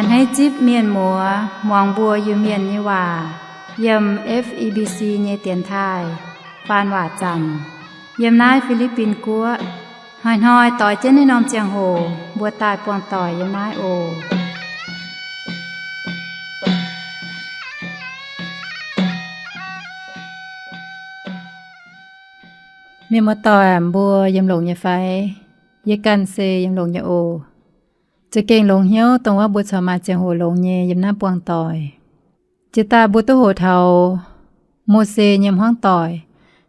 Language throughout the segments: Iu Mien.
A'hneiv zipv mienh muoz muangx mbuo Iu-Mienh nyei waac yiem F E B C nyei dienx taaih faan waac zanc yiem naaiv Fi^li^bin Guoqv. Hnoi-hnoi doix jienv naaiv norm ziangh hoc mbuo daaih buangh doic yiem naaiv oc. Mienh muoz-doic mbuo yiem longx nyei fai? Yie ganh se yiem longx nyei oc. Za'gengh longx hnyouv dongh wuov mbuo corc maaih ziangh hoc longx nyei yiem naaiv buangh doic. Jiex daaih mbuo duqv hoqc taux Mose nyei hmuangv doic,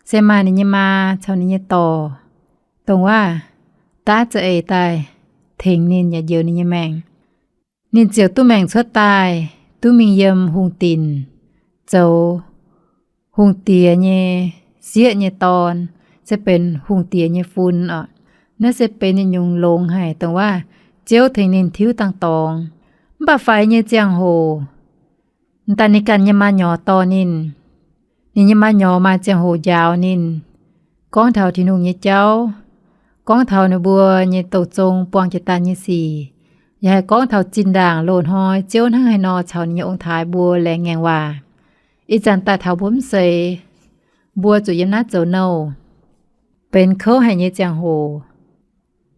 se maaih ninh nyei maa caux ninh nyei dorc, dongh wuov daav za'eix daaih tengx ninh yaac njoux ninh nyei maengc. Ninh ziouc duqv maengc cuotv daaih, duqv mingh yiem hungh dinc zoux hungh diex nyei sieqv nyei dorn, se benx hungh diex nyei fun oc. Naaiv se benx yietc nyungc longx haic dongh wuov Ziouv tengx ninh tiuv dangx dorngx. Mv baac faix nyei ziangh hoc, daaih ninh ganh nyei maa nyorx dorh ninh. Ninh nyei maa nyorx maaih ziangh hoc njaaux ninh, gorngv taux Tin-Hungh nyei jauv, gorngv taux ninh mbuo nyei douh zong buangh jiex daaih nyei sic, yaac haih gorngv taux zinh ndaangc loz-hnoi Ziouv hnangv haaix nor caux ninh nyei ong-taaix mbuo laengz ngaengc waac. Ih zanc daaih taux mbuo mv seix, mbuo zuqc yiem naaiv zoux nouh, benx kouv haic nyei ziangh hoc.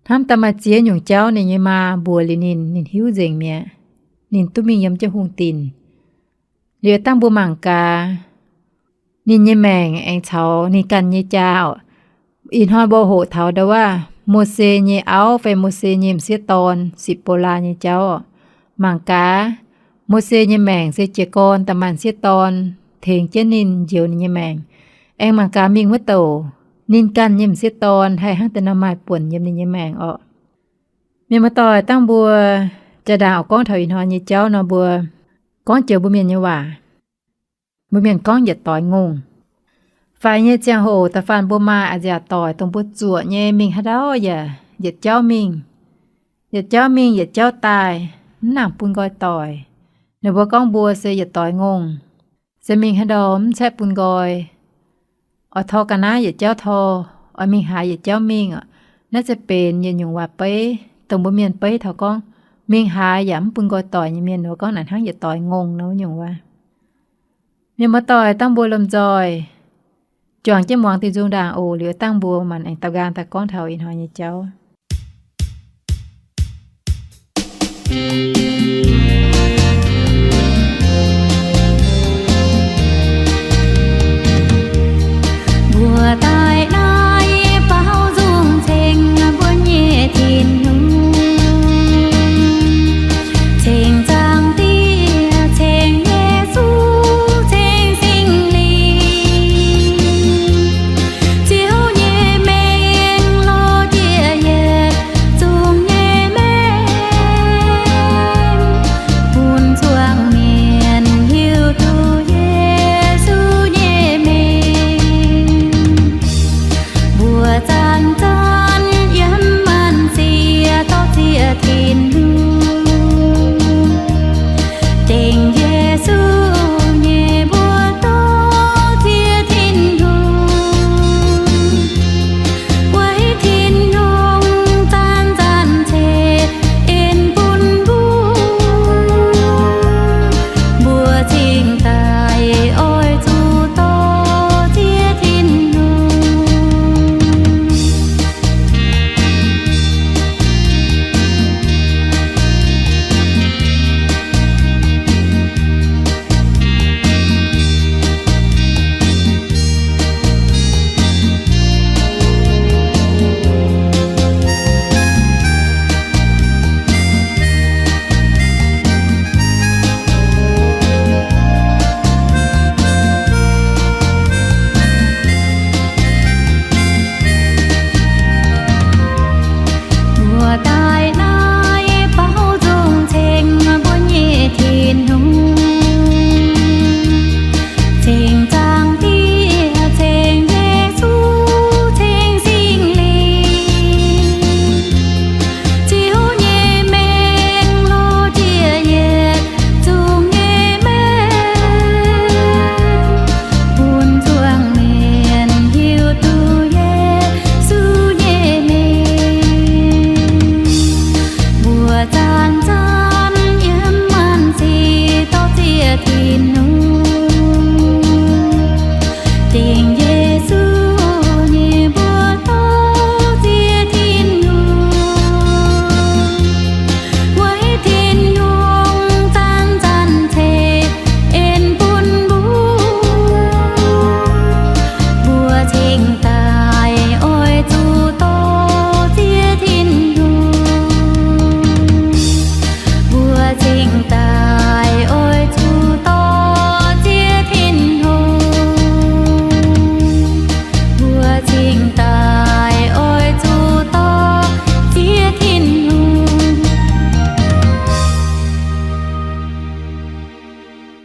Hnamv daaih maaih ziex nyungc jauv ninh nyei maa mbuox liuz ninh, ninh hiuv nzengc mi'aqv. Ninh duqv mingh yiem jienv hungh dinc. Liuz dangh mbuo mangc gaax, ninh nyei maengc aengx caux ninh ganh nyei jaa oc. Ih hnoi mbuo hoqc taux ndau wuov Mose nyei auv fai Mose nyei m'sieqv dorn, Sipc^bo^laa, nyei jauv oc. Mangc gaax, Mose nyei maengc se jiez gorn daaih maaih m'sieqv dorn tengx jienv ninh, njoux ninh nyei maengc. Aengx mangc gaax mingh wuov douc, ninh ganh nyei m'sieqv dorn haih hnangv deix nor maaih buonc yiem ninh nyei maengc oc. Mienh muoz-doic, dangh mbuo jaa-ndaangc oix gorngv taux ih hnoi nyei jauv nor, mbuo gorngv joux mbuo Mienh nyei waac. Mbuo Mienh gorngv yietc doix ngongh. Faix nyei ziangh hoc da'faanh mbuo maaih a'nziaauc doic dongh mbuo zuoqc nyei mingh haaix ndau yaac yietc jauv mingh, yietc jauv mingh yietc jauv daaih, mv nangc bun nqoi doic. Ninh mbuo gorngv mbuo se yietc doix ngongh, se mingh haaix ndau mv caeqv bun nqoi. Oix tor ga'naaiv yietc jauv tor, oix mingh haaix yietc jauv mingh oc. Naaiv se benx yietc nyungc waac-beiv dongh mbuo Mienh beiv taux gorngv mingh haaix yaac mv bun nqoi doic nyei mienh, ninh mbuo gorngv naaic hnangv yietc doix ngongh nor wuov nyungc waac. Mienh muoz-doic, dangh mbuo lomh nzoih juangc jienv muangx diuh nzung ndaangc oc. Liuz dangh mbuo maanc aengx daux nqaang daaih gorngv taux ih hnoi nyei jauv. Mbuo daaih naaiv baaux nzung ceng mbuo nyei Tin-Hungh, ceng Zaangc Diex, ceng Yesu, ceng Singx Lingh. Ziouv nyei mengh lorz jiex yietc zungv nyei mengh.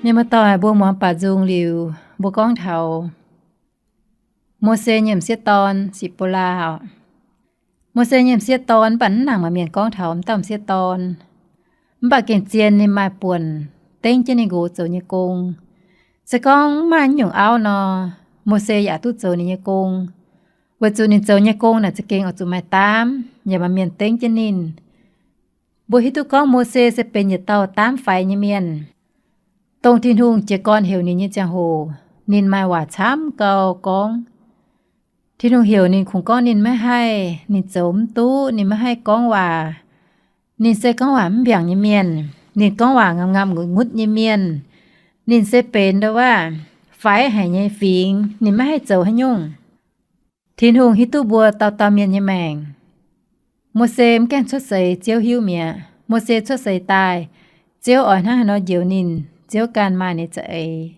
Mienh muoz-doic, mbuo muangx baac nzung liuz, mbuo gorngv taux Mose nyei m'sieqv dorn, Sipvolaa oc. Mose nyei m'sieqv dorn mv baac mv nangc maaih mienh gorngv taux m'dauh m'sieqv dorn. Mv baac gengh zien ninh maaih buonc dengv jienv ninh nqox zoux nyei gong. Se gorngv mv maaih nyungc auv nor, Mose yaac duqv zoux ninh nyei gong, weic zuqc ninh zoux nyei gong naaic za'gengh oix zuqc maaih daamv, yaac maaih mienh dengv jienv ninh. Mbuo hiuv duqv gorngv Mose se benx yietc dauh daamv faix nyei mienh. Dongh Tin-Hungh jiez gorn heuc ninh nyei ziangh hoc, ninh maaih waac camv gau gorngv. Tin-Hungh heuc ninh kungx gorngv ninh maiv haih, ninh zoux mv duqv, ninh maiv haih gorngv waac. Ninh se gorngv waac mv mbiaangc nyei mienh. Ninh gorngv waac ngamv-ngamv ngutv-ngutv nyei mienh. Ninh se benx ndo waac faix haic nyei fingx, ninh maiv haih zoux haaix nyungc. Tin-Hungh hiuv duqv mbuo dauh dauh mienh nyei maengc. Mose mv gaengh cuotv seix Ziouv hiuv mi'aqv. Mose cuotv seix daaih, Ziouv oix hnangv haaix nor njoux ninh, Ziouv ganh maaih ninh za'eix.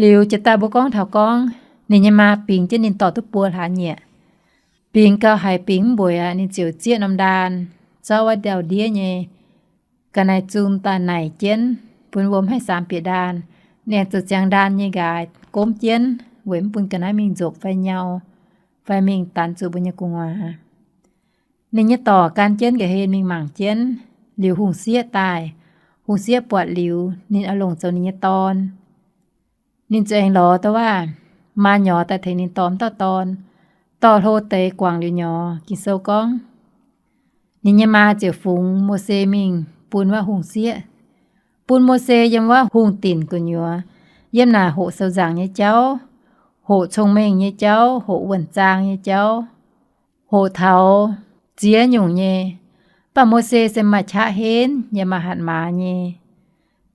Liuz jiex daaih mbuo gorngv taux gorngv, ninh nyei maa bingx jienv ninh dorh duqv buo hlaax nyieqc. Bingx gau haiz bingx mv mbueiz aqv, ninh ziouc zieqv norm ndaan, zorqv wuov ndau-ndiev nyei ga'naaiv-zung daaih naaic jienv, bun wuom haih saamx bieqc ndaan. Ninh aengx zoux ziangx ndaan nyei nqaaix gomv jienv, weic mv bun ga'naaiv mingh nzopc fai nyau, fai mingh danx zuqc mbuo nyei gu'nguaaz. Ninh nyei dorc gan jienv nqa'hlen mingh mangc jienv, liuz hungh sieqv daaih. Hungh sieqv buatc liuz, ninh oix longc zoux ninh nyei dorn. Ninh zuqc aengx lorz ndo waac maa nyorx daaih tengx ninh dorh wuov dauh dorn, dorh hlo deix guangc liuz nyorx. Ging-Sou gorngv, ninh nyei maa ziouc fungx Mose mingh bun wuov hungh sieqv, bun Mose yiem wuov hungh dinc gu'nyuoz, yiem naaic hoqc sou nzaangc nyei jauv, hoqc cong-mengh nyei jauv, hoqc wuonh zaang nyei jauv, hoqc taux ziex nyungc nyei. Mv baac Mose se maaih qaqv henv yaac maaih hatc maaz nyei.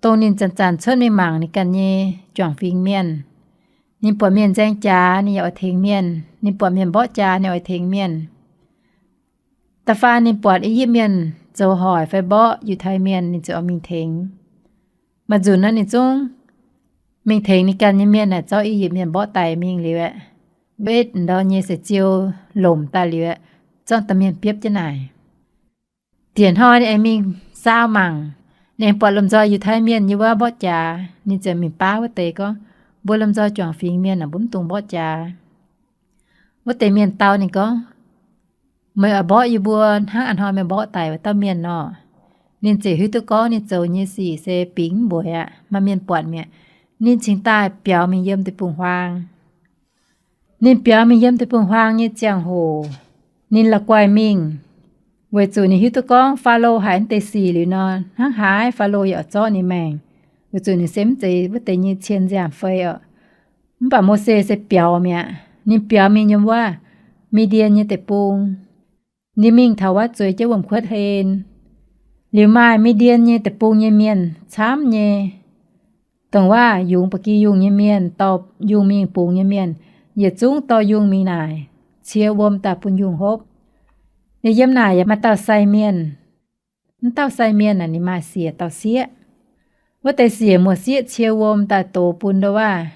Dongh ninh zanc-zanc cuotv mingh mangc ninh ganh nyei juangc fingx mienh. Ninh buatc mienh nzaeng jaax, ninh yaac oix tengx mienh. Ninh buatc mienh mborqv jaax, ninh oix tengx mienh. Da'faanh ninh buatc I^yipv Mienh zoux hoic fai mborqv Yiutai Mienh, ninh ziouc oix mingh tengx. Maaih nzunc nor ninh zungv mingh tengx ninh ganh nyei mienh naaic zorqv I^yipv Mienh mborqv daic mingh liuz aeqv, wetv ndorm nyei seix ziou lomc daaih liuz aeqv, zorqv dauh mienh biopv jienv naaic. Diex hnoi ninh aengx mingh saau mangc, ninh aengx buatc lomh nzoih Yiutai Mienh yiem wuov mborqv jaax. Ninh ziouc mingh baav wuov deix gorngv, mbuo lomh nzoih juangc fingx mienh aah, mbuo mv dungx mborqv jaax. Wuov deix mienh dau ninh gorngv, meih oix mborqv yie mbuo hnangv a'hnoi meih mborqv daic wuov dauh mienh nor. Ninh ziouc hiuv duqv gorngv ninh zoux nyei sic se bingx mv mbueiz aqv, maaih mienh buatc mi'aqv. Ninh cingx daaih biaux mingh yiem deic-bung-huaang. Ninh biaux mingh yiem deic-bung-huaang nyei ziangh hoc, ninh la'guaih mingh, weic zuqc ninh hiuv duqv gorngv Faalo haiz naaiv deix sic liuz nor, hnangv haaix Faalo yaac oix zorqv ninh maengc, weic zuqc ninh se mv zeiz wuov deix nyei cien nziaamv-fei oc. Mv baac Mose se biaux mi'aqv. Ninh biaux mingh yiem wuov Mi^ndien nyei deic-bung. Ninh mingh taux wuov zueiz jienv wuom-kuotv hlen. Liuz maaih Mi^ndien nyei deic-bung nyei mienh camv nyei, dongh wuov yungz ba'gi yungh nyei mienh, dorh yungh mingh bungx nyei mienh, yietc zungv dorh yungh mingh naaic, cie wuom daaih bun yungh hopv. Ninh yiem naaic yaac maaih dauh sai mienh. Mv dauh sai mienh naaic ninh maaih siec dauh sieqv. Wuov deix siec muoz-sieqv cie wuom daaih dox bun ndo waac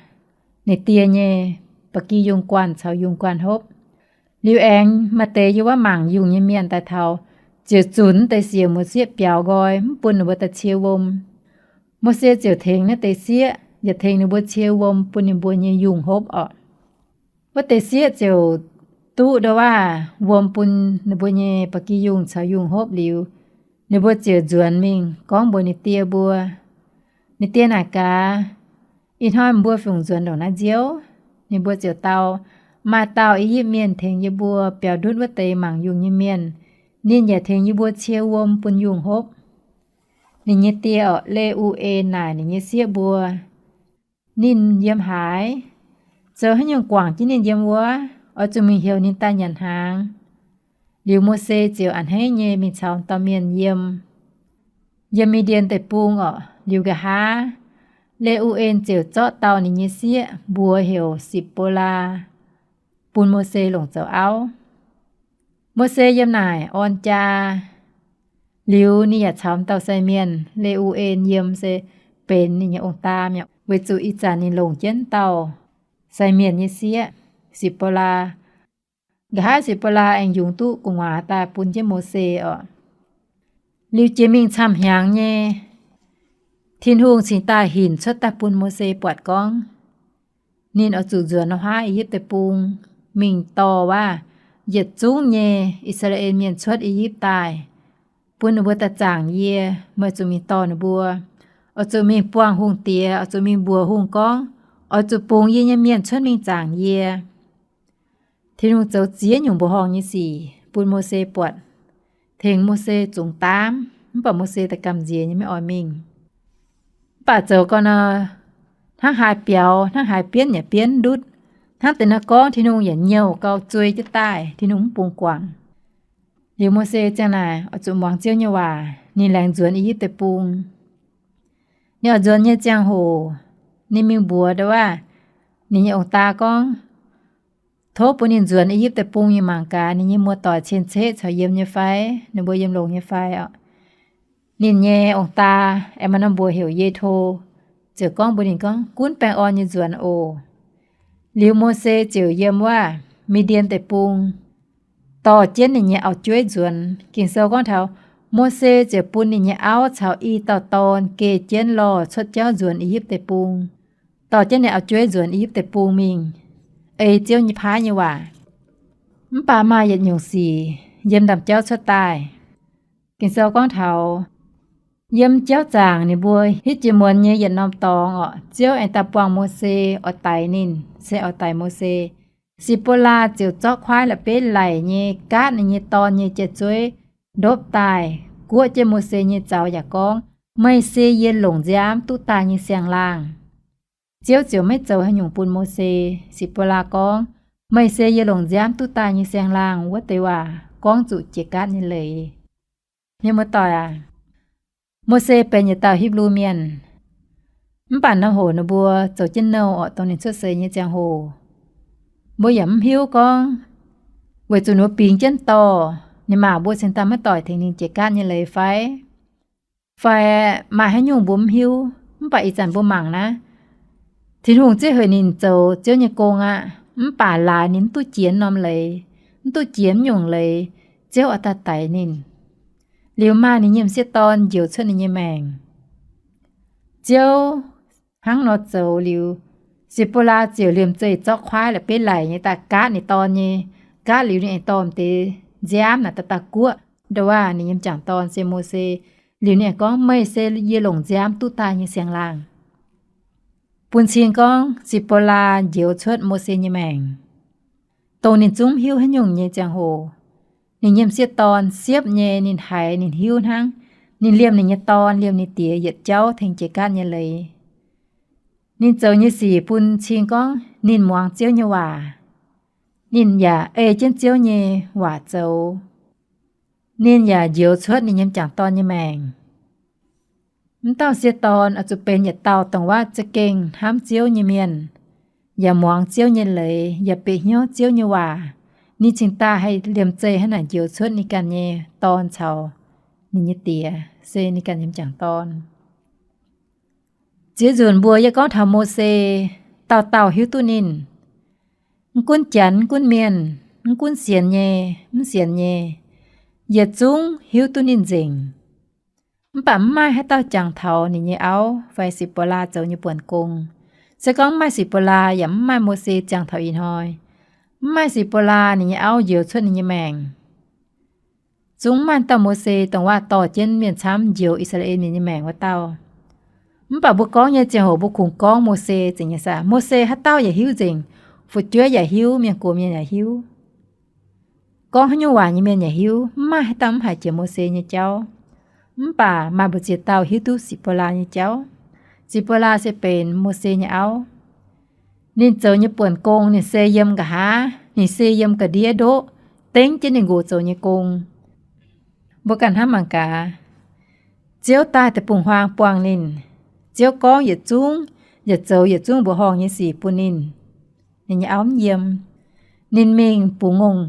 ninh die nyei ba'gi yungh guanh caux yungh guanh hopv. Liuz aengx maaih deix yiem wuov mangc yungh nyei mienh daaih taux, ziouc zunc naaiv deix siec muoz-sieqv biaux nqoi, mv bun ninh mbuo daaih cie wuom. Mose ziouc tengx naaiv deix sieqv yaac tengx ninh mbuo cie wuom bun ninh mbuo nyei yungh hopv oc. Wuov deix sieqv ziouc duqv ndo waac wuom bun ninh mbuo nyei ba'gi yungh caux yungh hopv liuz, ninh mbuo ziouc nzuonx mingh gorngv mbuox ninh die mbuo. Ninh die naaic gaax, Ih hnoi mbuo fungc nzuonx ndongc naaiv nziouv? Ninh mbuo ziouc dau, Maaih dauh I^yipv Mienh tengx yie mbuo biaux ndutv wuov deix mangc yungh nyei mienh. Ninh yaac tengx yie mbuo cie wuom bun yungh hopv. Ninh nyei die orqc, Le^u^en, naaic ninh nyei sieqv mbuo, Ninh yiem haaix? Zoux haaix nyungc guangc jienv ninh yiem wuov? Oix zuqc mingh heuc ninh daaih nyanc hnaangx. Liuz Mose ziouc a'hneiv nyei mingh caux dauh mienh yiem, yiem Mi^ndien Deic-Bung orqc. Liuz nqa'haav Le^u^en ziouc zorqv dauh ninh nyei sieqv mbuox heuc Sipc^bo^laa bun Mose longc zoux auv. Mose yiem naaic orn jaa. Liuz ninh yaac caux dauh sai mienh Le^u^en yiem se benx ninh nyei ong-daa mi'aqv, weic zuqc ih zanc ninh longc jienv dauh sai mienh nyei sieqv, Sipc^bo^laa. Nqa'haav Sipc^bo^laa aengx yungz duqv gu'nguaaz daaih bun jienv Mose orqc. Liuz jiex mingh camv-hnyangx nyei, Tin-Hungh cingx daaih hinc cuotv daaih bun Mose buatc gorngv, ninh oix zuqc nzuonx wuov I^yipv Deic-Bung mingh dorh wuov yietc zungv nyei I^saa^laa^en Mienh cuotv I^yipv daaih, bun ninh mbuo daaih zaangc yie. Meih zuqc mingh dorh ninh mbuo, oix zuqc mingh buangh hungh diex, oix zuqc mingh mbuox hungh gorngv, oix zuqc bungx yie nyei mienh cuotv mingh zaangc yie. Tin-Hungh zoux ziex nyungc mbuoqc horngh nyei sic bun Mose buatc, tengx Mose zungx daamv, mv baac Mose daaih gamh nziex nyei maiv oix mingh. Mv baac zoux gau nor, hnangv haaix biaux hnangv haaix, bienv yaac bienv ndutv, hnangv deix nor gorngv Tin-Hungh yaac nyouh gau zuei jienv daaih, Tin-Hungh mv bungx guangc. Liuz Mose ziang naaic oix zuqc muangx Ziouv nyei waac, ninh laengz nzuonx I^yipv Deic-Bung. Ninh oix nzuonx nyei ziangh hoc, ninh mingh mbuox ndau wuov ninh nyei ong-daa gorngv, tov bun ninh nzuonx I^yipv Deic-Bung mingh mangc gaax ninh nyei muoz-doic cien-ceqv caux yiem nyei fai, ninh mbuo yiem longx nyei fai oc. Ninh nyei ong-daa, aengx maaih norm mbuox heuc Yetho, ziouc gorngv mbuox ninh gorngv, gunv baengh orn nyei nzuonx oc. Liuz Mose ziouc yiem wuov Mi^ndien Deic-Bung dorh jienv ninh nyei auv-jueiv nzuonx. Ging-Sou gorngv taux Mose ziouc bun ninh nyei auv caux i dauh dorn geh jienv lorh cuotv jauv nzuonx I^yipv Deic-Bung, dorh jienv ninh auv-jueiv nzuonx I^yipv Deic-Bung mingh ei Ziouv nyei paaiv nyei waac. Mv baac maaih yietc nyungc sic yiem ndaamv-jauv cuotv daaih. Ging-Sou gorngv taux yiem jauv zaangc ninh mbuo hitv jiex muonz nyei yietc norm dorngx orqc, Ziouv aengx daaih buangh Mose oix daix ninh, se oix daix Mose. Si^mbo^laa ziouc zorqv kuaaiv la'betv laic nyei gaatv ninh nyei dorn nyei jai-zueiv ndopv daaih, guoqv jienv Mose nyei zaux yaac gorngv, meih se yie longc nziaamv duqv daaih nyei siang-laangh. Ziouv ziouc maiv zoux haaix nyungc bun Mose. Si^mbo^laa gorngv, meih se yie longc nziaamv duqv daaih nyei siang-laangh wuov deix waac gorngv zuqc jiex gaatv nyei leiz. Mienh muoz-doic aac, Mose benx yietc dauh Hipv^lu Mienh, mv baac norm hoc ninh mbuo zoux jienv nouh orqc, dongh ninh cuotv seix nyei ziangh hoc, mbuo yaac mv hiuv gorngv weic zuqc ninh mbuo bingx jienv dorh, ninh maa mbuo cingx daaih maiv doic tengx ninh jiex gaatv nyei leiz fai, fai maaih haaix nyungc mbuo mv hiuv. Mv baac ih zanc mbuo mangc naaiv, Tin-Hungh zieqv heuc ninh zoux Ziouv nyei gong aqv, mv baac laaix ninh mv duqv jiex norm leiz, mv duqv jiex mv nyungc leiz, Ziouv oix daaih daix ninh. Liuz maaih ninh nyei m'sieqv dorn njoux cuotv ninh nyei maengc. Ziouv hnangv nor zoux liuz, Si^mbo^laa ziouc liemh zeih zorqv kuaaiv la'betv laic nyei daaih gaatv ninh dorn nyei. Gaatv liuz ninh aengx dorh deix nziaamv naaic daaih daaih guoqv ndau wuov ninh nyei m'jangc dorn se Mose. Liuz ninh aengx gorngv, meih se yie longc nziaamv duqv daaih nyei siang-laangh. Bun cing gorngv Si^mbo^laa njoux cuotv Mose nyei maengc, dongh ninh zungv mv hiuv haaix nyungc nyei ziangh hoc, ninh nyei m'sieqv dorn siepv nyei ninh haiz ninh hiuv hnangv. Ninh liemh ninh nyei dorn, liemh ninh diex yietc jauv tengx jiex gaatv nyei leiz. Ninh zoux nyei sic bun cing gorngv ninh muangx Ziouv nyei waac. Ninh yaac ei jienv Ziouv nyei waac zoux. Ninh yaac njoux cuotv ninh nyei m'jangc dorn nyei maengc. M'dauh m'sieqv dorn oix zuqc benx yietc dauh dongh wuov za'gengh hnamv Ziouv nyei mienh, yaac muangx Ziouv nyei leiz, yaac bieqc hnyouv Ziouv nyei waac, ninh cingx daaih haih liemh zeih hnangv naaic njoux cuotv ninh ganh nyei dorn caux ninh nyei diex, se ninh ganh nyei m'jangc dorn. Ziex nzunc mbuo yie gorngv taux Mose, dauh dauh hiuv duqv ninh. Mv gunv Janx, mv gunv mienh, mv gunv sienx nyei, mv sienx nyei, yietc zungv hiuv duqv ninh nzengc. Mv baac mv maaih haaix dauh jangx taux ninh nyei auv fai Si^mbo^laa zoux nyei buonc gong. Se gorngv mv maaih Si^mbo^laa yaac mv maaih Mose ziangh taux ih hnoi. Mv maaih Si^mbo^laa, ninh nyei auv njoux cuotv ninh nyei maengc. Zungv mv maaih dauh Mose dongh waac dorh jienv mienh camv njoux I^saa^laa^en Mienh nyei maengc wuov dauh. Mv baac mbuo gorngv nyei ziangh hoc mbuo kungx gorngv Mose nzengc nyei saah? Mose haaix dauh yaac hiuv nzengc. Fu'jueiv yaac hiuv, mienh gox mienh yaac hiuv, gorngv haaix nyungc waac nyei mienh yaac hiuv. Mv maaih haaix dauh mv haiz jiex Mose nyei jauv. Mv baac maaih mbu'ziex dauh hiuv duqv Si^mbo^laa nyei jauv. Si^mbo^laa se benx Mose nyei auv. Ninh zoux nyei buonc gong ninh se yiem nqa'haav, ninh se yiem ga'ndiev ndoqv, dengv jienv ninh nqox zoux nyei gong. Mbuo ganh hnamv mangc gaax, Ziouv daaih deic-bung-huaang buangh ninh. Ziouv gorngv yietc zungv, yaac zoux yietc zungv mbuoqc horngh nyei sic bun ninh. Ninh nyei auv mv yiem. Ninh mingh bungx ngongh,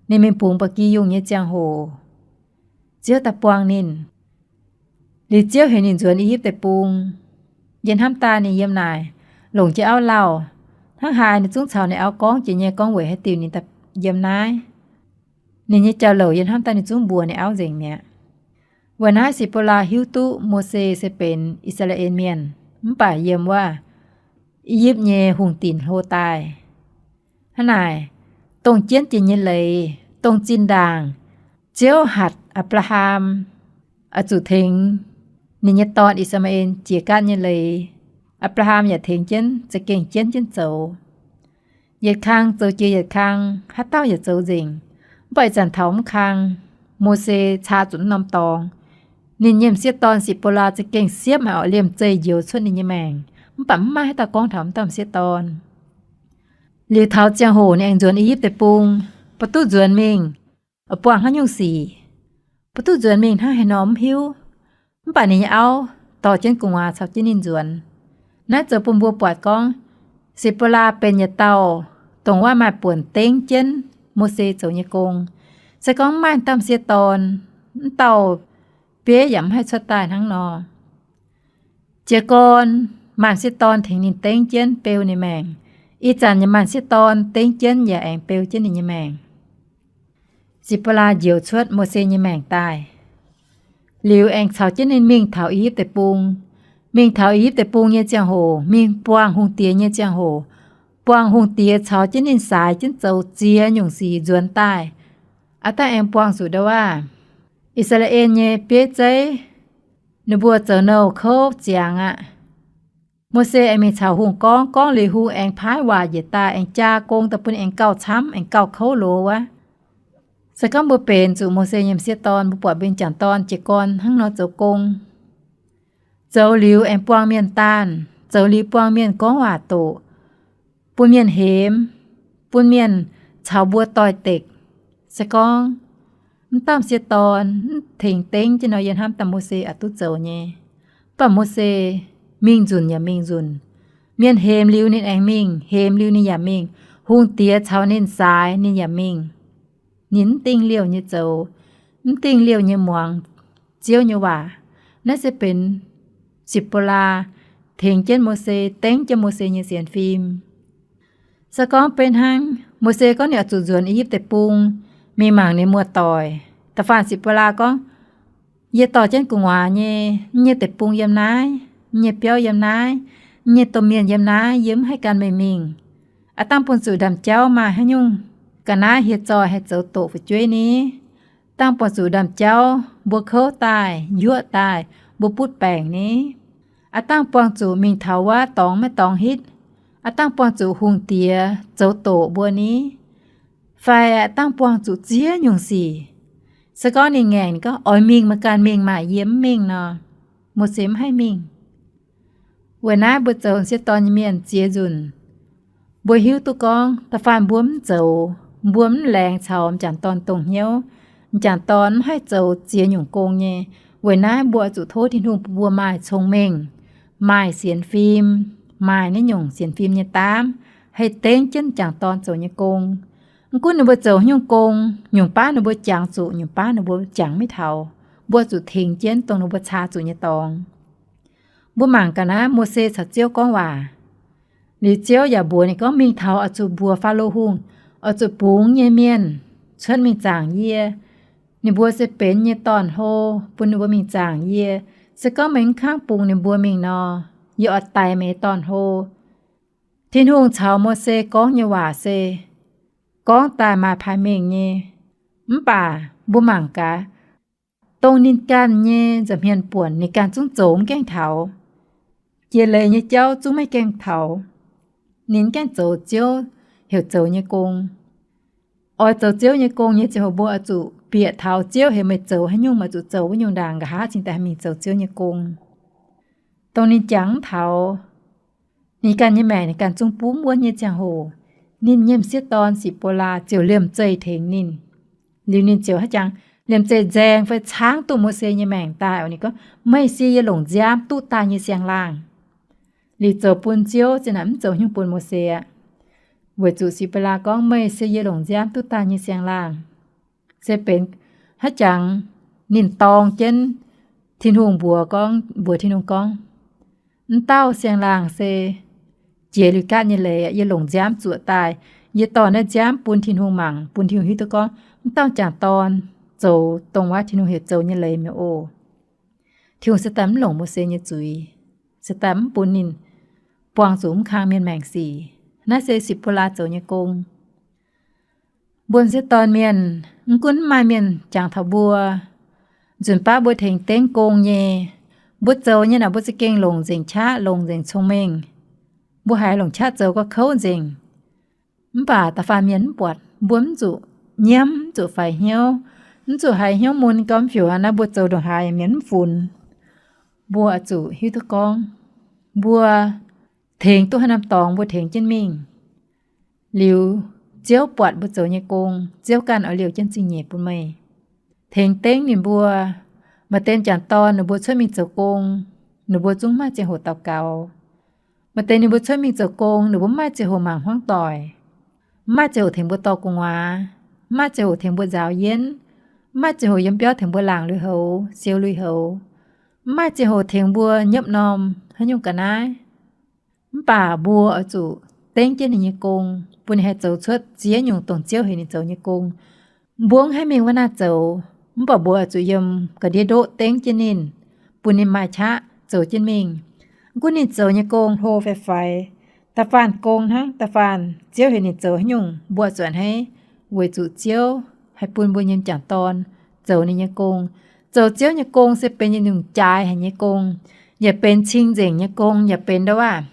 ninh mingh bungx ba'gi yungh nyei ziangh hoc, Ziouv daaih buangh ninh. Liuz Ziouv heuc ninh nzuonx I^yipv Deic-Bung. Yie hnamv daaih ninh yiem naaic longc jienv auv lauh. Hnangv haaix ninh zungv caux ninh auv gorngv jiex nyei, gorngv weic haaix diuc ninh daaih yiem naaiv. Ninh nyei jauv-louc yie hnamv daaih ninh zungv mbuox ninh auv nzengc mi'aqv. Weic naaiv Sipc^bo^laa hiuv duqv Mose se benx I^saa^laa^en Mienh mv baac yiem wuov I^yipv nyei hungh dinc hlo daaih. Hnangv naaic, dongh jienv jiex nyei leiz, dongh zinh ndaangc Ziouv hatc Apc^laa^ham oix zuqc tengx ninh nyei dorn I^saa^maa^en jiex gaatv nyei leiz, Apc^laa^ham yaac tengx jienv za'gengh jienv jienv zoux. Yietc kang zoux jiex yietc kang, haaix dauh yaac zoux nzengc. Mv baac ih zanc taux mv kang, Mose caa zuqc mv norm dorngx. Ninh nyei m'sieqv dorn Sipc^bo^laa za'gengh siepv haic orqc, liemh zeih njoux cuotv ninh nyei maengc. Mv baac mv maaih haaix dauh gorngv taux mv dauh m'sieqv dorn. Liuz taux ziangh hoc ninh aengx nzuonx I^yipv Deic-Bung, ba'duqv nzuonx mingh, buangh haaix nyungc sic, ba'duqv nzuonx mingh hnangv haaix nor mv hiuv. Mv baac ninh nyei auv dorh jienv gu'nguaaz caux jienv ninh nzuonx. Naaiv zoux bun mbuo buatc gorngv, Sipc^bo^laa benx yietc dauh dongh wuov maaih buonc dengv jienv Mose zoux nyei gong. Se gorngv mv maaih dauh m'sieqv dorn, mv dauh bieiv yaac mv haih cuotv daaih hnangv nor. Jiez gorn maaih m'sieqv dorn tengx ninh dengv jienv beu ninh maengc. Ih zanc yaac maaih m'sieqv dorn dengv jienv yaac aengx beu jienv ninh nyei maengc. Sipc^bo^laa njoux cuotv Mose nyei maengc daaih, liuz aengx caux jienv ninh mingh taux I^yipv Deic-Bung. Mingh taux I^yipv Deic-Bung nyei ziangh hoc, mingh buangh hungh diex nyei ziangh hoc, buangh hungh diex caux jienv ninh saaix jienv zoux ziex nyungc sic nzuonx daaih. Aav dangh aengx buangh zuqc ndau wuov I^saa^laa^en nyei bieiv zeiv, ninh mbuo zoux nouh kouv ziangx aqv. Mose aengx mingh caux hungh gorngv, gorngv liuz hungh aengx paaiv waac njiec daaih, aengx jaa gong daaih bun ninh aengx gauh camv, aengx gauh kouv loz wuov. Se gorngv mbuo benx zuqc Mose nyei m'sieqv dorn, mbuo buatc mbuo nyei m'jangc dorn jiez gorn hnangv nor zoux gong. Zoux liuz aengx buangh mienh daanh, zoux liuz buangh mienh gorngv waac doqc, bun mienh hemx, bun mienh caux mbuo doix-dekc. Se gorngv mv dauh m'sieqv dorn mv tengx dengv jienv nor, yie hnamv daaih Mose oix duqv zoux nyei. Mv baac Mose mingh nzunc yaac mingh nzunc. Mienh hemx liuz ninh aengx mingh, hemx liuz ninh yaac mingh. Hungh diex caux ninh saaix ninh yaac mingh. Ninh mv dingh liouh nyei zoux, mv dingh liouh nyei muangx Ziouv nyei waac. Naaiv se benx Sipc^bo^laa tengx jienv Mose, dengv jienv Mose nyei sienx fim. Se gorngv beiv hnangv, Mose gorngv ninh oix zuqc nzuonx I^yipv Deic-Bung mingh mangc ninh muoz-doic. Da'faanh Sipc^bo^laa gorngv, yie dorh jienv gu'nguaaz nyei, yie nyei deic-bung yiem naaiv, yie nyei biauv yiem naaiv, yie nyei domh mienh yiem naaiv, yie mv haih gan meih mingh. Aav dangh buangh zuqc ndaamv-jauv maaih haaix nyungc ga'naaiv hieh zoih haih zoux doqc fu'jueiv ni? Dangh buangh zuqc ndaamv-jauv mbuo kouv daaih, yuoqv daaih, mbuo butv baengc ni? Aav dangh buangh zuqc mingh taux wuov dorngx maiv dorngx hitv? Aav dangh buangh zuqc hungh diex zoux doqc mbuo ni? Fai aav dangh buangh zuqc ziex nyungc sic? Se gorngv ninh ngaengc, ninh gorngv, oix mingh meih ganh mingh maah, yie mv mingh nor, Mose mv haih mingh. Weic naaiv mbuo zoux m'sieqv dorn nyei mienh ziex nzunc, mbuo hiuv duqv gorngv da'faanh mbuo mv zoux, mbuo mv laengz caux m'jangc dorn dongh hnyouv, m'jangc dorn mv haih zoux ziex nyungc gong nyei. Weic naaiv mbuo oix zuqc tov Tin-Hungh bun mbuo maaih cong-mengh, maaih sienx fim, maaih naaiv nyungc sienx fim nyei daamv, haih dengv jienv m'jangc dorn zoux nyei gong. Mv gunv ninh mbuo zoux haaix nyungc gong, nyungc baav ninh mbuo jangx zuqc, nyungc baav ninh mbuo jangx maiv taux, mbuo oix zuqc tengx jienv dongh ninh mbuo caa zuqc nyei dorngx. Mbuo mangc ga'naaiv Mose caux Ziouv gorngv waac. Liuz Ziouv yaac mbuox ninh gorngv, mingh taux oix zuqc mbuox Faalo Hungh, oix zuqc bungx nyei mienh cuotv mingh zaangc yie. Ninh mbuo se benx nyei dorn-hlo, bun ninh mbuo mingh zaangc yie. Se gorngv meih mv kangv bungx ninh mbuo mingh nor, yie oix daix meih dorn-hlo. Tin-Hungh caux Mose gorngv nyei waac se gorngv daaih maaih paaix mengh nyei. Mv baac mbuo mangc gaax, dongh ninh ganh nyei nza'hmien buonc ninh ganh zungv zoux mv gaengh taux. Jiex leiz nyei jauv zungv maiv gaengh taux. Ninh mv gaengh zoux Ziouv heuc zoux nyei gong. Oix zoux Ziouv nyei gong nyei ziangh hoc mbuo oix zuqc bieqc taux Ziouv heuc meih zoux haaix nyungc, meih zuqc zoux wuov nyungc ndaangc, nqa'haav cingx daaih mingh zoux Ziouv nyei gong. Dongh ninh jangx mv taux, ninh ganh nyei maengc ninh ganh zungv bumv wuonv nyei ziangh hoc, ninh nyei m'sieqv dorn Sipc^bo^laa ziouc liemh zeih tengx ninh. Liuz ninh ziouc haiz jangx liemh zeih nzaeng fai caangv duqv Mose nyei maengc daaih. Ninh gorngv, meih se yie longc nziaamv duqv daaih nyei siang-laangh. Liuz zoux bun Ziouv zinh naaic mv zoux haaix nyungc bun Mose aqv. Weic zuqc Sipc^bo^laa gorngv, meih se yie longc nziaamv duqv daaih nyei siang-laangh. Se benx haiz jangx ninh dorng jienv Tin-Hungh mbuox gorngv, mbuox Tin-Hungh gorngv, mv dauh siang-laangh se jiex liuz gaatv nyei leiz, yie longc nziaamv zuoqc daaih. Yie dorh naaiv nziaamv bun Tin-Hungh mangc, bun Tin-Hungh hiuv duqv gorngv mv dauh m'jangc dorn zoux dongh wuov Tin-Hungh heuc zoux nyei leiz mi'aqv oc. Tin-Hungh se daaih mv longc Mose nyei zuiz, se daaih mv bun ninh buangh zuqc mv kang mienh maengc sic. Naaiv se Sipvolaa zoux nyei gong. Mbuo m'sieqv dorn mienh, mv gunv mv maaih mienh jangx taux mbuo, nzunc baav mbuo tengx dengv gong nyei, mbuo zoux nyei naaic mbuo za'gengh longc nzengc qaqv, longc nzengc cong-mengh. Mbuo haiz longc qaqv zoux gauh kouv nzengc. Mv baac da'faanh mienh mv buatc, mbuo mv zuqc nyiemv, mv zuqc faix hnyouv, mv zuqc haiz hnyouv mun gormx fiuc aqv. Naaiv mbuo zoux ndongc haaix mienh mv funx. Mbuo oix zuqc hiuv duqv gorngv, mbuo tengx duqv haaix norm dorngx mbuo tengx jienv mingh. Liuz, Ziouv buatc mbuo zoux nyei gong, Ziouv ganh oix liouh jienv zingh nyeic bun meih. Tengx dengv ninh mbuo. Maaih deix m'jangc dorn ninh mbuo cuotv mingh zoux gong, ninh mbuo zungv mv maaih ziangh hoc daux gaux. Maaih deix ninh mbuo cuotv mingh zoux gong, ninh mbuo mv maaih ziangh hoc mangc hmuangv doic, mv maaih ziangh hoc tengx mbuo dorh gu'nguaaz, mv maaih ziangh hoc tengx mbuo nzaaux yienv, mv maaih ziangh hoc yiem biauv tengx mbuo laangc lui-houx, siou lui-houx, mv maaih ziangh hoc tengx mbuo nyiemv norm haaix nyungc ga'naaiv. Mv baac mbuo oix zuqc dengv jienv ninh nyei gong, bun ninh haih zoux cuotv ziex nyungc dongh Ziouv heuc ninh zoux nyei gong. Mbuo mv haih mingh wuov naaiv zoux, mv baac mbuo oix zuqc yiem ga'ndiev ndoqv dengv jienv ninh, bun ninh maaih qaqv zoux jienv mingh. Mv gunv ninh zoux nyei gong hlo fai faix, da'faanh gong hnangv, da'faanh Ziouv heuc ninh zoux haaix nyungc, mbuo zuqc a'hneiv weic zuqc Ziouv haih bun mbuo nyei m'jangc dorn zoux ninh nyei gong. Zoux Ziouv nyei gong se benx yietc nyungc jaaix haic nyei gong, yaac benx cing-nzengc nyei gong, yaac benx ndau waac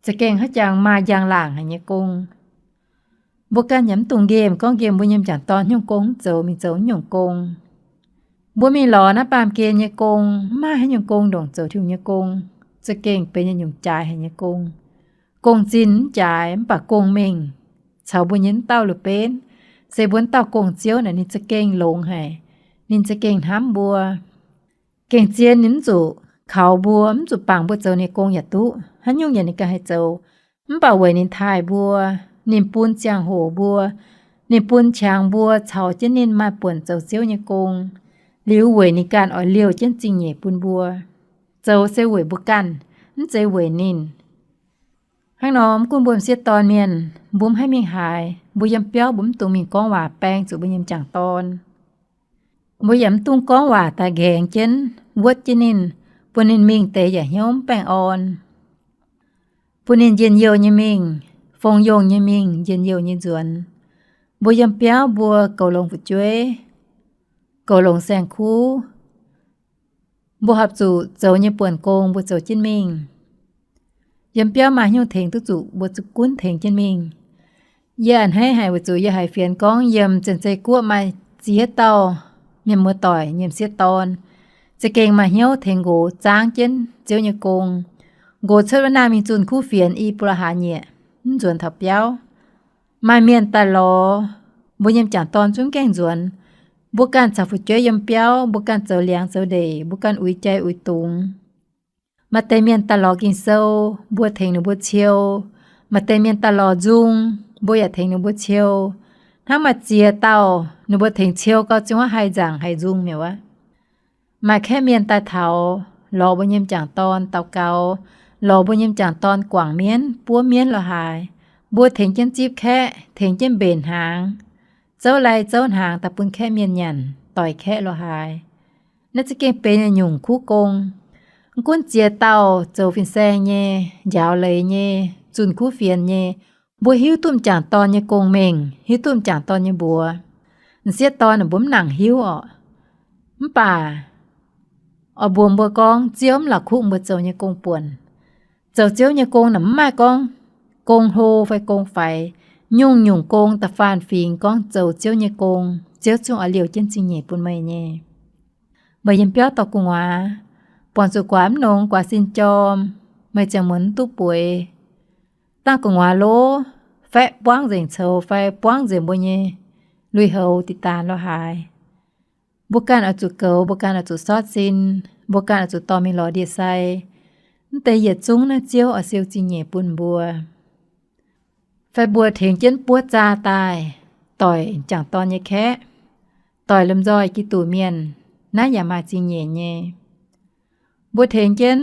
za'gengh haiz jangx maaih njang-laangc haic nyei gong. Mbuo ganh yaac mv dungx nqemh gorngv nqemh mbuo nyei m'jangc dorn nyungc gong mv zoux, mingh zoux nyungc gong. Mbuo mingh lorz naaiv baamh gen nyei gong, mv maaih haaix nyungc gong ndongc zoux Tin-Hungh nyei gong, za'gengh benx yietc nyungc jaaix haic nyei gong. Gong-zinh mv jaaix, mv baac gong-mengh caux mbuo nyei mv dauh la'benv, se mbuo mv dauh gong-ziouv naaic ninh za'gengh longx haic. Ninh za'gengh hnamv mbuo. Gengh zien ninh mv zuqc kaux mbuo, mv zuqc bangc mbuo zoux ninh gong yaac duqv, haaix nyungc yaac ninh ganh haih zoux. Mv baac weic ninh taaih mbuo, ninh bun ziangh hoc mbuo, ninh bun qangx mbuo caux jienv ninh maaih buonc zoux Ziouv nyei gong. Liuz weic ninh ganh oix liouh jienv zingh nyeic bun mbuo. Zoux se weic mbuo ganh, mv zeiz weic ninh. Hnangv nor, mv gunv mbuo m'sieqv dorn mienh, mbuo mv haih mingh haaix, mbuo yiem biauv mbuo mv dungx mingh gorngv waac baeng zuqc mbuo nyei m'jangc dorn. Mbuo yaac mv dungx gorngv waac daaih nqaengx jienv, wuotv jienv ninh, bun ninh mingh deix yaac hnyouv mv baengh orn, bun ninh njien-youh nyei mingh, fongc yongh nyei mingh, njien-youh nyei nzuonx. Mbuo yiem biauv mbuo goux longx fu'jueiv, goux longx saeng-kuv, mbuo horpc zuqc zoux nyei buonc gong mbuo zoux jienv mingh. Yiem biauv maaih hnyouv tengx duqv zuqc mbuo za'gengh tengx jienv mingh. Yie a'hneiv haic weic zuqc yie haiz fienx gorngv yiem Janx-Zei Guoqv maaih ziex dauh mienh muoz-doic nyei m'sieqv dorn za'gengh maaih hnyouv tengx nqox zaangv jienv Ziouv nyei gong. Nqox cuotv wuov naaiv mingh zunh kuv fienx i buo lo haaix nyieqc, mv nzuonx taux biauv. Maaih mienh daaih lorz mbuo nyei m'jangc dorn zungv gaengh nzuonx. Mbuo ganh caux fu'jueiv yiem biauv, mbuo ganh zoux liangx zoux ndeic, mbuo ganh uix jai uix dungz. Maaih deix mienh daaih lorz Ging-Sou, mbuo tengx ninh mbuo ciou. Maaih deix mienh daaih lorz nzung, mbuo yaac tengx ninh mbuo ciou. Hnangv maaih ziex dauh ninh mbuo tengx ciou gau, zungv haih nzaangc haih nzung mi'aqv wuov. Maaih kaeqv mienh daaih taux, lorz mbuo nyei m'jangc dorn daux gaux, lorz mbuo nyei m'jangc dorn guangc mienv, buov mienv lo haaix, mbuo tengx jienv zipv kaeqv, tengx jienv mbenc hnaangx, zouv lai zouv hnaangx daaih bun kaeqv mienh nyanc, doix kaeqv lo haaix. Naaiv za'gengh benx yietc nyungc kuv gong. Mv gunv ziex dauh zoux fin-saeng nyei, njaaux leiz nyei, zunh kuv fienx nyei, mbuo hiuv duqv m'jangc dorn nyei gong-mengh, hiuv duqv m'jangc dorn nyei mbuox. M'sieqv dorn mbuo mv nangc hiuv orqc. Mv baac oix mbuox mbuo gorngv Ziouv mv la'kuqv mbuo zoux nyei gong-buonc. Zoux Ziouv nyei gong naaic mv maaih gorngv gong hlo fai gong faix. Nyungc-nyungc gong da'faanh fingx gorngv zoux Ziouv nyei gong, Ziouv zungv oix liouh jienv zingh nyeic bun meih nyei. Meih yiem biauv dorh gu'nguaaz, buangh zuqc guaax mv nongx, guaax sin jorm, meih ziangh muonz mv duqv bueix, dangh gu'nguaaz lov, faeqv buangv nzengc coux fai buangv nzengc mbuo nyei lui-houx diqc daanx lo haaix. Mbuo ganh oix zuqc goux, mbuo ganh oix zuqc sortv sin, mbuo ganh oix zuqc dorh mingh lorz ndie-sai. Mv deix yietc zungv naaiv Ziouv oix siou zingh nyeic bun mbuo. Fai mbuo tengx jienv buov zaa daaih, doic m'jangc dorn nyei kaeqv, doic lomh nzoih Giduc mienh, naaiv yaac maaih zingh nyeic nyei. Mbuo tengx jienv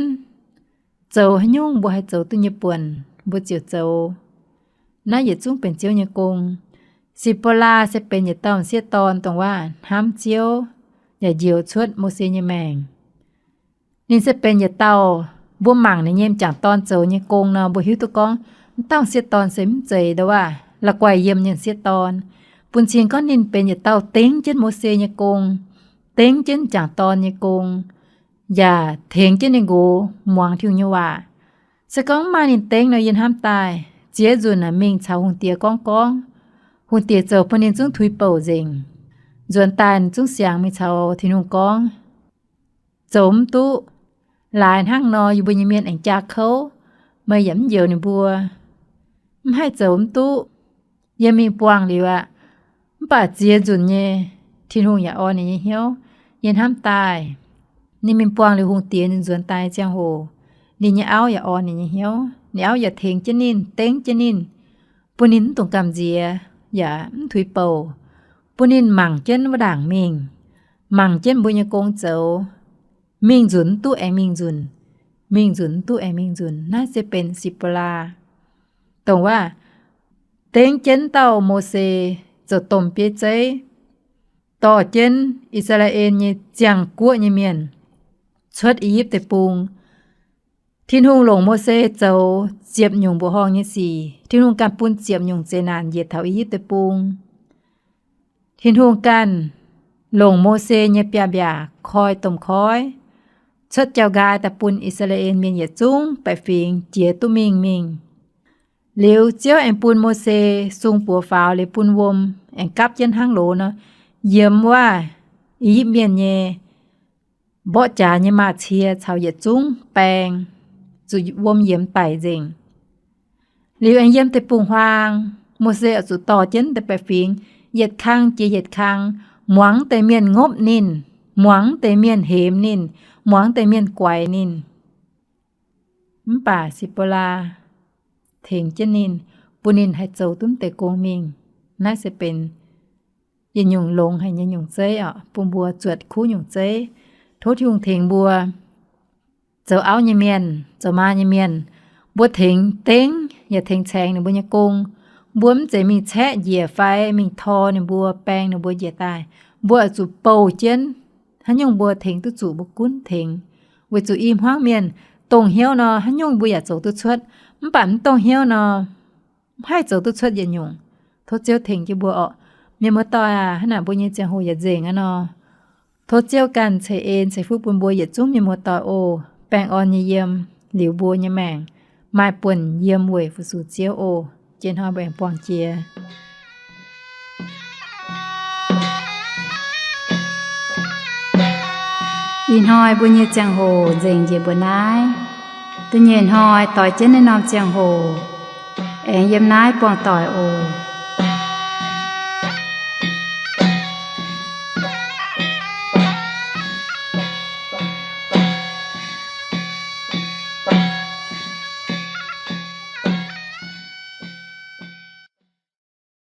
zoux haaix nyungc mbuo haih zoux duqv nyei buonc, mbuo ziouc zoux. Naaiv yietc zungv benx Ziouv nyei gong. Sipvolaa se benx yietc dauh m'sieqv dorn dongh waac hnamv Ziouv yaac njoux cuotv Mose nyei maengc. Ninh se benx yietc dauh, mbuo mangc ninh nyei m'jangc dorn zoux nyei gong nor, mbuo hiuv duqv gorngv m'dauh sieqv dorn se mv zeiz ndouv aav, la'guaih yiem nyei sieqv dorn. Bun cing gorngv ninh benx yietc dauh dengv jienv Mose nyei gong, dengv jienv m'jangc dorn nyei gong, yaac tengx jienv ninh nqox muangx Tin-Hungh nyei waac. Se gorngv mv maaih ninh dengv nor, yie hnamv daaih ziex nzunc aeqv, mingh caux hungh diex gorngv gorngv, hungh diex zoux bun ninh zungv tuix bouc nzengc. Nzuonx daaih ninh zungv siangx mingh caux Tin-Hungh gorngv, zoux mv duqv. Laaix hnangv nor, yie mbuo nyei mienh aengx jaa kouv, meih yaac mv njoux ninh mbuo. Mv haih zoux mv duqv. Yie mingh buangh liuz aqv. Mv baac ziex nzunc nyei, Tin-Hungh yaac orn ninh nyei hnyouv. Yie hnamv daaih, ninh mingh buangh liuz hungh diex, ninh nzuonx daaih ziangh hoc, ninh nyei auv yaac orn ninh nyei hnyouv. Ninh auv yaac tengx jienv ninh, dengv jienv ninh, bun ninh mv dungx gamh nziex yaac mv tuix bouc, bun ninh mangc jienv wuov ndaangc mingh, mangc jienv mbuo nyei gong zoux, mingh nzunc mv duqv aengx mingh nzunc, mingh nzunc mv duqv aengx mingh nzunc. Naaiv se benx Sipolaa, dongh wuov dengv jienv dauh Mose zoux domh bieiv zeiv, dorh jienv I^saa^laa^en nyei ziangh guoqv nyei mienh cuotv I^yipv Deic-Bung. Tin-Hungh longc Mose zoux ziepc nyungc mbuoqc horngh nyei sic. Tin-Hungh ganh bun ziepc nyungc zeqc naanc njiec taux I^yipv Deic-Bung. Tin-Hungh ganh longc Mose nyei biaav-mbiaac koi domh koiv, cuotv jauv-nqaai daaih bun I^saa^laa^en Mienh yietc zungv baeqc fingx jiex duqv mingh mingh. Liuz Ziouv aengx bun Mose sung buoz faaux liuz bun wuom aengx gapv jienv hnangv loz nor, yiemx wuov I^yipv Mienh nyei mborqv jaax nyei maaz-cie caux yietc zungv baeng, zuqc wuom yiemx daic nzengc. Liuz aengx yiem deic-bung-huaang, Mose oix zuqc dorh jienv deix baeqc fingx yietc kang jiex yietc kang, muangx deix mienh ngopv ninh, muangx deix mienh hemx ninh, muangx deix mienh guaix ninh. Mv baac Sipolaa tengx jienv ninh, bun ninh haih zoux duqv deix gong mingh. Naaiv se benx yietc nyungc longx haic nyei nyungc zeiv oc, bun mbuo zuotc kuv nyungc zeiv. Tov Tin-Hungh tengx mbuo zoux auv nyei mienh, zoux maa nyei mienh, mbuo tengx dengv yaac tengx caengx ninh mbuo nyei gong. Mbuo mv zeiz mingh caeqv njiec fai mingh tor ninh mbuo, baeng ninh mbuo njiec daaih. Mbuo oix zuqc bouh jienv haaix nyungc mbuo tengx duqv zuqc mbuo gunv tengx, weic zuqc i hmuangv mienh dongh hnyouv nor, haaix nyungc mbuo yaac zoux duqv cuotv. Mv baac mv dongh hnyouv nor, mv haih zoux duqv cuotv yietc nyungc. Tov Ziouv tengx jienv mbuo orqc. Mienh muoz-doic aac, hnangv naaic mbuo nyei ziangh hoc yaac nzengc aqv nor, tov Ziouv ganh ceix en ceix fuqv bun mbuo yietc zungv mienh muoz-doic oc. Baengh orn nyei yiem, liuz mbuo nyei maengc maaih buonc yiem weic fu-sux Ziouv oc. Jiex hnoi mbuo aengx buangh jiex. Ih hnoi mbuo nyei ziangh hoc nzengc njiec mbuo naaiv. Da'nyeic hnoi doix jienv naaiv norm ziangh hoc aengx yiem naaiv buangh doic oc.